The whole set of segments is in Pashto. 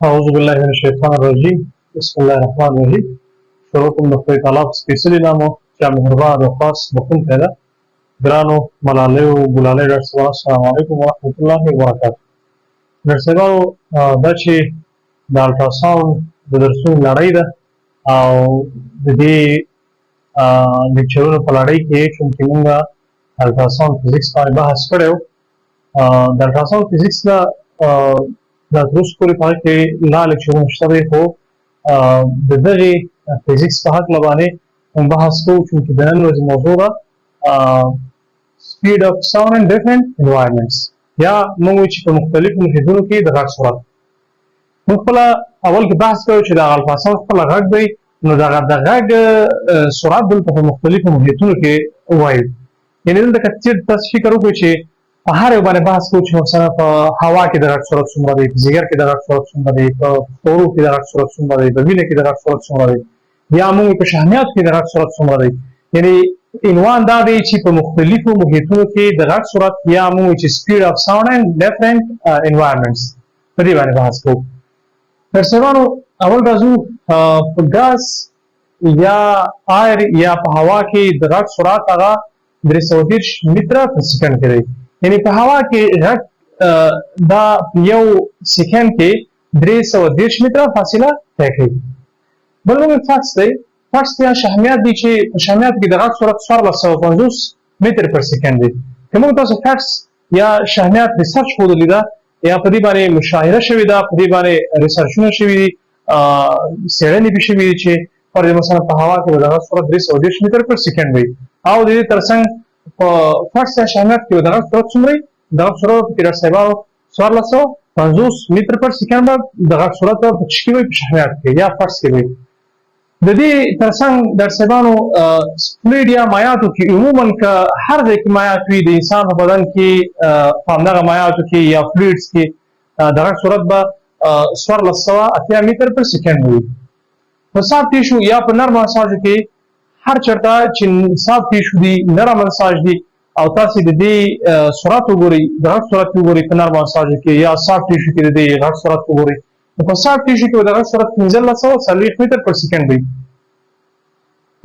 اعوذ بالله من الشیطان الرجیم، بسم الله الرحمن الرحیم. شروع کوم د خدای تعالی په سپېڅلي نامه چې مهربان او خاص بخښونکی ده. ګرانو ملالیو ګلالیو ډاکټر صاحبانو، السلام علیکم ورحمت الله وبرکاته. ډاکټر صاحبانو، دا چې د الټراساوند د درسونو لړۍ ده او د دې لیکچرونو په لړۍ کې چونکې موږ الټراساوند فزیکس باندې بحث کړی و، د الټراساوند فزیکس نه دا تر اوسه پورې په هغه کې لا لیکچرونه شته دی، خو د دغې فزیکس په هکله باندې موږ بحث کوو، چونکې د نن ورځې موضوع ده speed of sound in different environments، یا موږ چې په مختلفو محیطونو کې د غږ سرعت. موږ خپله اول کې بحث کړو چې د الټراساوند خپله غږ دی، نو دغه د غږ سرعت دلته په مختلفو محیطونو کې وایو. یعنې دلته که چېرته تاسو فکر وکړئ چې په هر یو باندې بحث کوو، چې مثلا په هوا کې د غږ سرعت څومره دی، په ځیګر کې د غږ سرعت څومره دی، په پښتورو کې د غږ سرعت څومره دی، په وینه کې د غږ سرعت څومره دی، یا موږ په شحمیاتو کې د غږ سرعت څومره دی. یعنی عنوان دا دی چې په مختلفو محیطونو کې د غږ سرعت، یا موږ چې speed of sound in different environments، په دې باندې بحث کوو. ډاکټر اول راځو، په ګاز یا air یا په هوا کې د غږ سرعت هغه 330 متره په سیکنډ کې دی. یعنی په هوا کې غږ دا یو سیکنډ کې 330 متره فاصله طی کوي. بل موږ fats دی، fats یا شحمیات دي، چې په شحمیات کې د غږ سرعت 1450 متر پر سیکنډ دی. که موږ تاسو fats یا شحمیات research ښودلې ده، یا په دې باندې مشاهده شوې ده، په دې باندې research ونه شوي دي، څېړنې پې شوي دي، چې فرض مثلا په هوا کې به د غږ سرعت 330 متر پر سیکنډ وي، او د دې ترڅنګ په fats یا شحمیات کې به د غږ سرعت څومره وي؟ د غږ سرعت په ډاکټر صاحبانو 1450 متر پر سیکنډ به د غږ سرعت په څه کې وي؟ په شحمیات کې یا fats کې وي. د دې ترڅنګ ډاکټر صاحبانو، fluid یا مایعاتو کې، عموما که هر ځای کې مایعات وي د انسان په بدن کې، په همدغه مایعاتو کې یا fluids کې د غږ سرعت به 1480 متر پر سیکنډ وي. په soft tissue یا په نرم انساجو کې، هر چرته چې soft tissue دي، نرم انساج دي، او تاسو د دې سرعت وګورئ، د غږ سرعت وګورئ، په نرم انساجو کې یا soft tissue کې د دې غږ سرعت وګورئ، نو په soft tissue کې د غږ سرعت 1540 متر پر سیکنډ وي.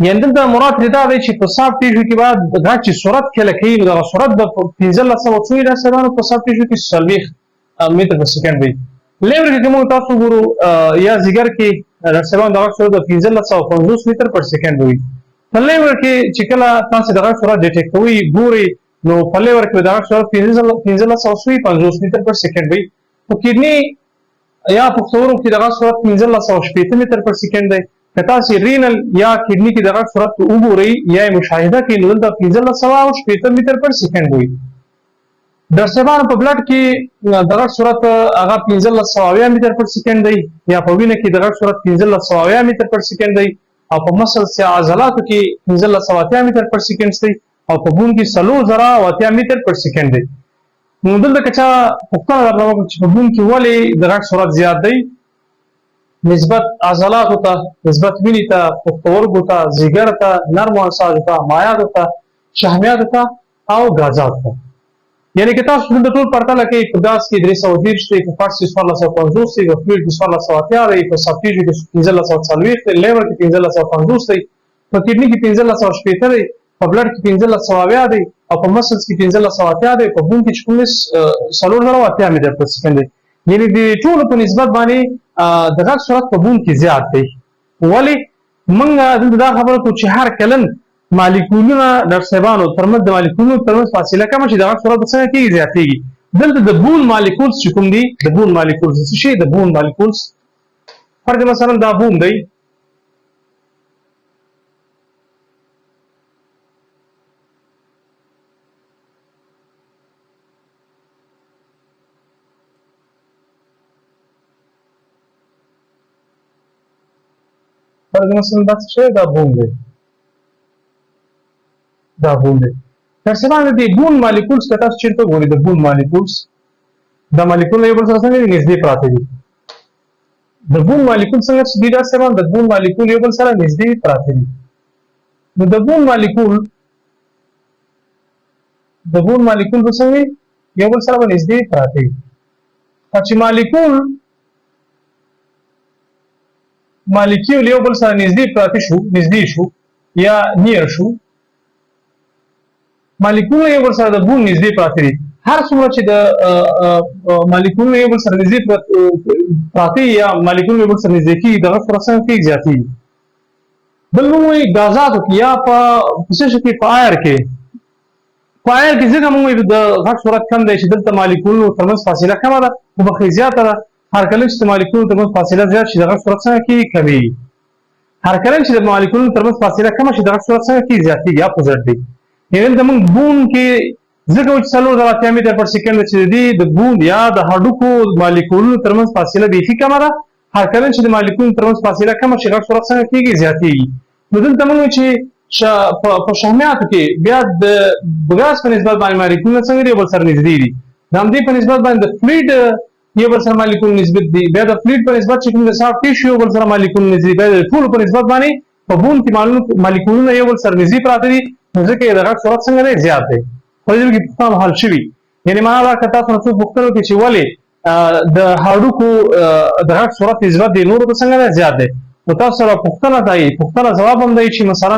یعنی دلته مراد ترې دا دی چې په soft tissue کې به غږ چې سرعت کله کوي، نو دغه سرعت به 15 څو وي؟ په soft tissue کې 40 متر پر سیکنډ وي. liver کې موږ تاسو ګورو یا ځیګر کې، ډاکټر صاحبان، د غږ سرعت به 1550 متر پر سیکنډ وي. په liver کې چې کله تاسو د غږ سرعت detect کوئ، ګورئ، نو په liver کې د غږ سرعت 1550 متر پر سیکنډ وي. په kidney یا پښتورو کې د غږ سرعت 1560 متر پر سیکنډ دی. که تاسو renal یا kidney کې د غږ سرعت وګورئ یا یې مشاهده کړئ، نو دلته 1560 متر پر سیکنډ وي. ډاکټر صاحبانو، په blood کې د غږ سرعت هغه 1570 متر پر سیکنډ دی، یا په وینه کې د غږ سرعت 1570 متر پر سیکنډ دی، او په muscles یا عضلاتو کې 1580 متر پر سیکنډ دی، او په bone کې 4080 متر پر سیکنډ دی. نو دلته که چا پوښتنه درنه وکړه چې په bone کې ولې د غږ سرعت زیات دی نسبت عضلاتو ته، نسبت وینې ته، پښتورګو ته، ځیګر ته، نرمو انساجو ته، مایعاتو ته، شحمیاتو ته او ګازاتو ته؟ یعنی که تاسو دلته ټول پرتله کوئ، په ګاز کې 330 دی، په fats کې 1450 دی، په fluid کې 1480 دی، په soft tissue کې 1540 دی، liver کې 1550 دی، په kidney کې 1560 دی، په blood کې 1570 دی، او په muscles کې 1580 دی، په bone کې چې کوم 4080 متر پر سیکنډ دی. یعنی د ټولو په نسبت باندې د غږ سرعت په bone کې زیات دی. ولی؟ موږ دلته دا خبره کوو چې هر کلن مالیکولونه، ډاکټر صاحبانو، ترمنځ د مالیکولونو ترمنځ فاصله کمه شي، د غږ سرعت څنګه کېږي؟ زیاتېږي. دلته د bone molecules چې کوم دي، د bone molecules څه شي؟ د bone molecules، فرض مثلا دا bone دی، فرض مثلا دا څه شی؟ دا bone دی، دا bone دی. ډاکټر صاحب، د bone molecules که تاسو چېرته ګورئ، د bone molecules، دا مالیکول یو بل سره څنګه دي؟ نږدې پراته دي. د bone molecule څنګه چې دي، ډاکټر صاحب، د bone molecule یو بل سره نږدې پراته دي. نو د bone molecule به څنګه یو بل سره به نږدې پراته دي، چې مالیکول مالیکیول یو بل سره نږدې پراته شو، نږدې شو یا نیر شو، مالیکولونه یو بل سره د بون نږدې پراته دي. هر څومره چې د مالیکولونه یو بل سره نږدې پراته یا مالیکولونه یو بل سره نږدې کېږي، دغه سرعت څنګه کېږي؟ زیاتېږي. بل موږ وایي ګازاتو کې یا په څه شي کې، په آیر کې، په آیر کې ځکه موږ وایو د غږ سرعت کم دی چې دلته مالیکولونو ترمنځ فاصله کمه ده، خو بخې زیاته ده. هر کله چې د مالیکولونو ترمنځ فاصله زیات شي، د غږ سرعت څنګه کېږي؟ کمېږي. هر کله چې د مالیکولونو ترمنځ فاصله کمه شي، د غږ سرعت څنګه کېږي؟ زیاتېږي، اپوزیټ دی. یعنې دلته موږ bone کې ځکه چې 480 متر پر سیکنډ چې د دې د bone یا د هډوکو مالیکولونو ترمنځ فاصله بیخي کمه ده. هر کله چې د مالیکولونو ترمنځ فاصله کمه شي، غږ سرعت څنګه کېږي؟ زیاتېږي. نو دلته موږ چې په شحمیاتو کې بیا د ګاز په نسبت باندې مالیکولونه څنګه دي؟ بل سره نږدې دي. د همدې په نسبت باندې د fluid یو بل سره مالیکول نسبت دي. بیا د fluid په نسبت چې کوم د soft tissue یو بل سره مالیکول نږدې، بیا د ټولو په نسبت باندې په bone کې مالیکولونه یو بل سره نږدې پراته دي، نو ځکه یې د غږ سرعت څنګه دی؟ زیات دی. خو دې کې پوښتنه حل شوي. یعنې معنا دا که تاسو نه څوک پوښتنه وکړي چې ولې د هډوکو د غږ سرعت نسبت دی نورو ته څنګه دی؟ زیات دی، نو تاسو سره پوښتنه دی، پوښتنه ځواب هم دی چې مثلا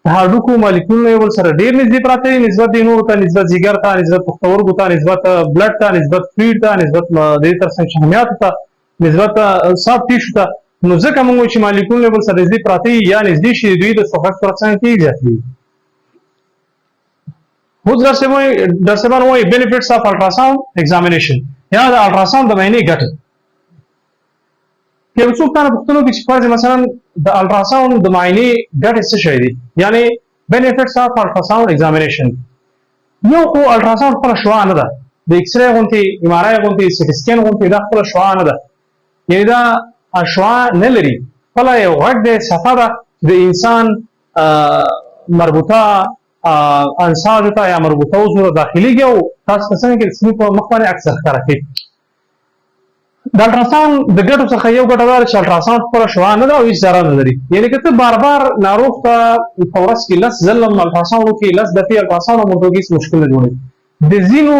د هډوکو مالیکولونه یو بل سره ډېر نږدې پراته دي نسبت دی نورو ته، نسبت ځیګر ته، نسبت پښتورګو ته، نسبت blood ته، نسبت fluid ته، نسبت د دې ترڅنګ شحمیاتو ته، نسبت soft tissue ته. نو ځکه موږ چې مالیکولونه یو بل سره نږدې پراته یا نږدې شي، دوی د غږ سرعت څنګه کېږي؟ زیاتېږي. اوس ډاکټر صاحبان وایي benefits of ultrasound examination یا د الټراساوند د معاینې ګټې. یو څوک تانه پوښتنه وکړي چې فرض مثلا د الټراساوند د معاینې ګټې څه شی دي، یعنی benefits of ultrasound examination. یو خو الټراساوند خپله شعاع نه ده، د ایکس ری غونتې، MRI غونتې، CT scan غونتې دا خپله شعاع نه ده، یعنی دا شعاع نه لري، خپله یو غږ دی، صفحه ده د انسان مربوطه انساجو ته یا مربوطه عضو ته داخليږي او تاسو ته څنګه کې د سینې په مخ باندې عکس ښکاره کوي. د الټراساوند د ګټو څخه یو ګټه دا ده چې الټراساوند خپله شعاع نه ده او هیڅ ضرر نه لري. یعنې که ته بار بار ناروغ ته په ورځ کې 10 ځل هم الټراساوند وکړې، 10 دفعې الټراساوند هم ورته وکړې، هیڅ مشکل نه جوړوي. د ځینو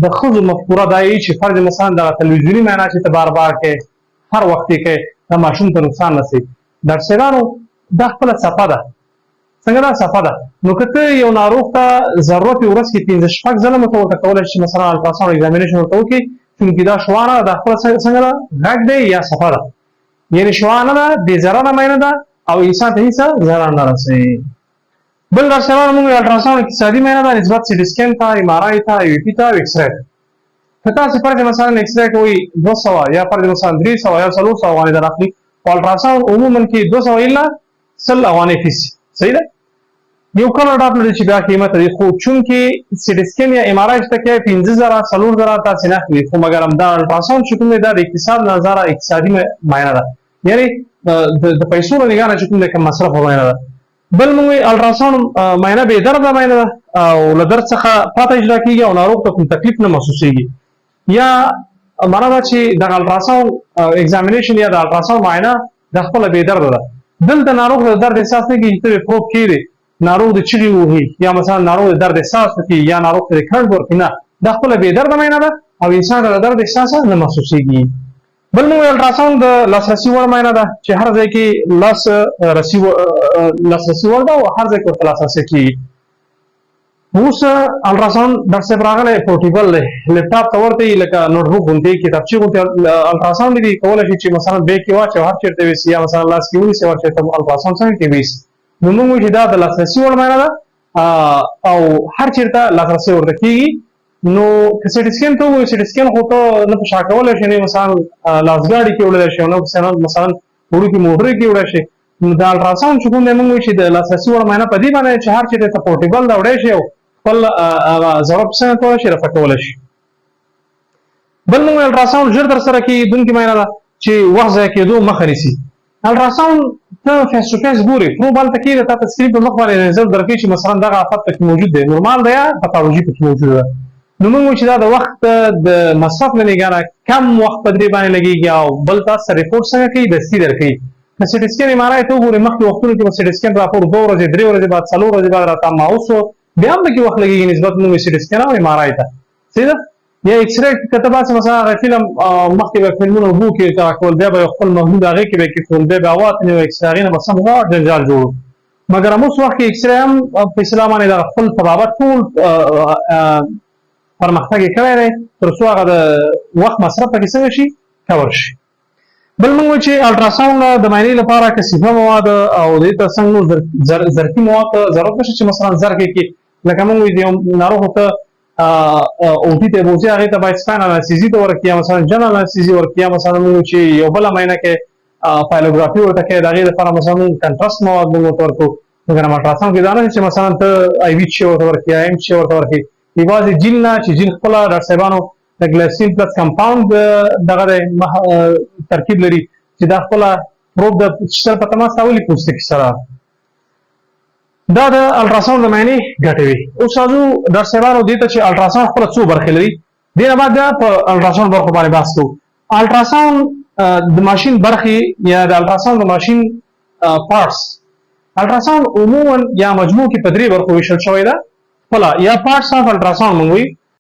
د ښځو مفکوره دا وي چې فرض مثلا دغه تلویزیوني معاینه چې ته بار بار کې، هر وخت یې کې، دا ماشوم ته نقصان رسوي. ډاکټر صاحبانو، دا خپله څپه ده. څنګه دا څپه ده؟ نو که ته یو ناروغ ته ضرورت ورځ کې پنځه شپږ ځله ته ورته کولی شي مثلا ultrasound examination ورته وکړي، چونکې دا شعاع نه ده، دا خپله څنګه ده؟ غږ دی یا څپه ده، یعنې شعاع نه ده، بې ضرره معاینه ده او انسان ته هیڅ ضرر نه رسوي. بل ډاکټر صاحبانو موږ الټراساوند اقتصادي معاینه ده نسبت CT scan ته، MRI ته، AVP ته او ایکس ری ته. که تاسو فرض مثلا ایکس ری کوئ، 200 یا فرض مثلا 300 یا 400 افغانۍ در اخلي، خو الټراساوند عموما کې 200 الا 100 افغانۍ فیس، صحیح ده؟ یو colour Doppler چې بیا قیمت لري، خو چونکې CT scan یا MRI چې کې 5000، 4000 تاسو نه اخلي، خو مګر هم دا الټراساوند چې کوم دی، دا د اقتصاد نظره اقتصادي معاینه ده، یعنی د پیسو له نګاه نه چې کوم دی، کم مصرف معاینه ده. بل موږ الټراساوند معاینه بې درده معاینه ده او له درد څخه پاته اجرا کیږي او ناروغ ته کوم تکلیف نه محسوسیږي. یا معنا دا چې د الټراساوند examination یا د الټراساوند معاینه د خپله بې درده ده. دلته ناروغ د درد احساس نه کیږي چې ته پروب کیږي، ناروغ د چغې وهي یا مثلا ناروغ د درد احساس وکړي یا ناروغ ته د کرنټ ورکړي. نه، دا خپله بې درده معاینه ده او انسان ته د درد احساس نه محسوسیږي. بل نو الټراساوند د لاسرسي وړ معاینه ده چې هر ځای کې لاسرسي وړ ده او هر ځای کې ورته لاسرسی کیږي. اوس الټراساوند ډاکټر صاحب راغلی، portable دی، لپټاپ ته ورته لکه نوټبوک غونتې، کتابچې غونتې الټراساوند دی. کولی شي چې مثلا بیګ کې واچوي، هر چېرته ویسي، یا مثلا لاس کې ونیسي، هر چېرته الټراساوند څنګه کې ویسي. نو موږ وایو چې دا د لاسرسي وړ معاینه ده او هر چېرته لاسرسی ورته کیږي. نو که CT scan ته وګورو، CT scan خو ته نه په شا کولی شې، نه مثلا لاسګاډي کې وړلی شې، نه مثلا وړوکي موټر کې وړلی شې. نو د الټراساوند چې کوم دی، موږ وایو چې د لاسرسي وړ معاینه په دې باندې چې هر چېرته portable ده، وړی شي او خپل هغه ضرورت څنګه کولی شي، رفع کولی شي. بل موږ الټراساوند ژر ترسره کېدونکې معاینه ده چې وخت ضایع کېدو مخه نیسي. الټراساوند ته face to face ګوري، پروب هلته کېږي، تا ته screen په مخ باندې result درکوي چې مثلا دغه آفت پکې موجود دی، نورمال دی یا پاتالوژي پکې موجوده ده. نو موږ وایو چې دا د وخت د مصرف له نګاه نه کم وخت په دې باندې لګېږي او بل تاسو ته رپورټ څنګه کوي؟ دستي درکوي. که CT scan، MRI ته وګورې، مخکې وختونو کې به CT scan راپور 2 ورځې، 3 ورځې بعد، 4 ورځې بعد راته، ما اوس بیا هم پکې وخت لګېږي نسبت موږ CT scan او MRI ته، صحیح ده؟ یا ایکس ری کته باسي، مثلا هغه فلم، مخکې به فلمونه وبو کې تا کول، بیا به خپل محدود هغه کې به کې کول، بیا به وات نه ایکس ری نه بس غوړ جنجال جوړ. مګر اوس وخت کې ایکس ری هم په اسلام باندې د خپل طبابت ټول پرمختګ کړی دی، تر څو هغه د وخت مصرف پکې څنګه شي، کور شي. بل موږ چې الټراساوند د معاینې لپاره کثیفه مواد او د دې ترڅنګ نور ظرفي مواد ته ضرورت نشته، چې مثلا ظرف کې لکه موږ یو ناروغ ته OT ته بوځي، هغې ته باید spinal انستیزي ته ورکړي، یا مثلا جنرال انستیزي ورکړي، یا مثلا موږ چې یو بله معاینه کې pyelography ورته کوي، د هغې لپاره مثلا موږ contrast مواد موږ ورته ورکړو. مګر الټراساوند کې دا نه چې مثلا ته IV چې ورته ورکړي یا M چې ورته ورکړي، یوازې جیل نه چې جیل خپله ډاکټر صاحبانو د glycerin plus compound دغه د ترکیب لري، چې دا خپله probe د سره په تماس راولي پوستکي سره. دا د الټراساوند د معاینې ګټې وي. اوس راځو ډاکټر صاحبانو دې ته چې الټراساوند خپله څو برخې لري. دې نه بعد بیا په الټراساوند برخو باندې بحث کوو. الټراساوند د ماشین برخې یا د الټراساوند د ماشین parts. الټراساوند عموما یا مجموع کې په درې برخو ویشل شوی ده خپله، یا parts of ultrasound موږ وایو.